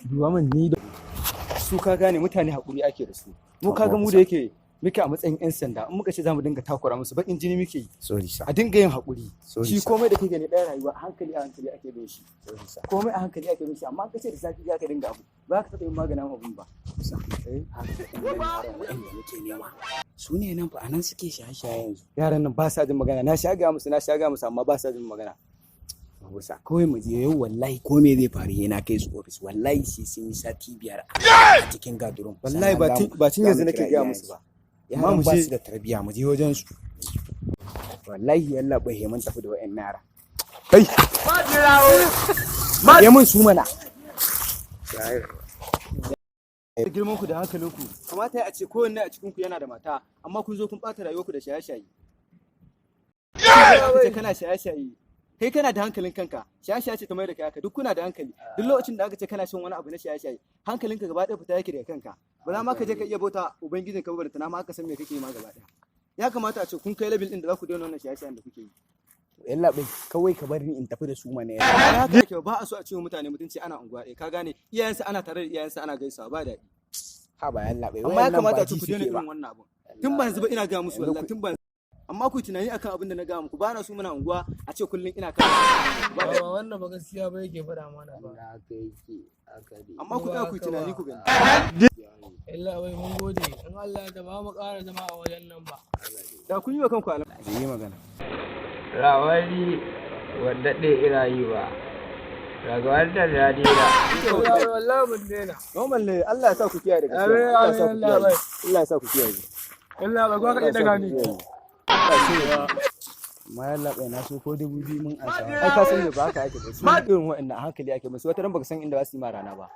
Duba man ni da su, ka gane, mutane hakuri ake da su. Mu kaga mu da yake muke a matsayin yan sanda, in muka ce zamu dinga takura musu, bakin jini muke yi. Sorry, sir. A dinga yin hakuri. Sorry, shi sir. Komai da kake gani ɗaya rayuwa, a hankali a hankali ake bin shi. Sorry, sir. Komai a hankali ake bin shi, amma ka ce da zafi za ka dinga abu, ba ka taɓa yin maganin abun ba. Eh, Yaran waɗanda muke nema su ne nan fa, anan suke shaye-shaye yanzu. Yaran nan ba sa jin magana. Na sha ga musu, na sha ga musu, amma ba sa jin magana. Officer, kawai mu je yau. Wallahi ko me zai faru, yana kai su ofis. Wallahi sai sun yi sati 5 a cikin guard room. Wallahi ba tun yanzu nake gaya musu ba. Amma Yaran mu ba je. su da tarbiyya. Mu je wajen su. Wallahi yallabai, mun tafi da wa'annan yara. Kai, ya mun su mana. Girman ku da hankalin ku, kamata ya a ce kowanne a cikin ku yana da mata, amma kun zo kun ɓata rayuwarku da shaye-shaye. Kace kana shaye-shaye, kai kana da hankalin kanka, shaye-shaye ce ta mai da kai haka. Duk kuna da hankali. Duk lokacin da aka ce kana shan wani abu na shaye-shaye, hankalinka gaba ɗaya fita yake daga kanka. Ba za ma ka je ka iya bauta ubangijin ka ba, tana ma aka san me kake yi ma gaba ɗaya. Ya kamata a ce kun kai level ɗin da za ku daina wannan shaye-shayen da kuke yi. Yallabai, kawai ka bar ni in tafi da su mana. Ba haka yake ba. A so a ce wa mutane mutunci ana unguwa ɗaya, ka gane, iyayensa ana tare da iyayensa ana gaisawa, ba daɗi. Ha ba, yallabai. Amma ya kamata a ce ku daina irin wannan abun. Tun ba yanzu ba ina ga musu, wallahi tun ba. Amma ku yi tunani akan abin da na ga muku. Ba na so muna unguwa a ce kullum ina kan ba. Ba wannan ba gaskiya ba yake faɗa mana ba. Amma ku tsaya ku yi tunani ku gani. Yallabai, mun gode. In Allah da ba mu ƙara zama a wajen nan ba. Da kun yi wa kanku alama. Yi magana. Rawari wanda daɗe ina yi ba. Daga wannan na daina. Wallahi mun daina. Normal ne. Allah ya sa ku kiyaye da gaskiya. Amin, Allah ya sa ku amin, kiyaye. Allah. Allah ya sa ku kiyaye. Yallabai, ko ka iya Allah ya sa daga ku ni. kiyaye. Amma yallabai, na so ko 2000 mun ansa. Ai ka san me, ba haka ake ba. Su irin waɗannan a hankali ake musu. Wata ran baka san inda za su yi ma rana ba.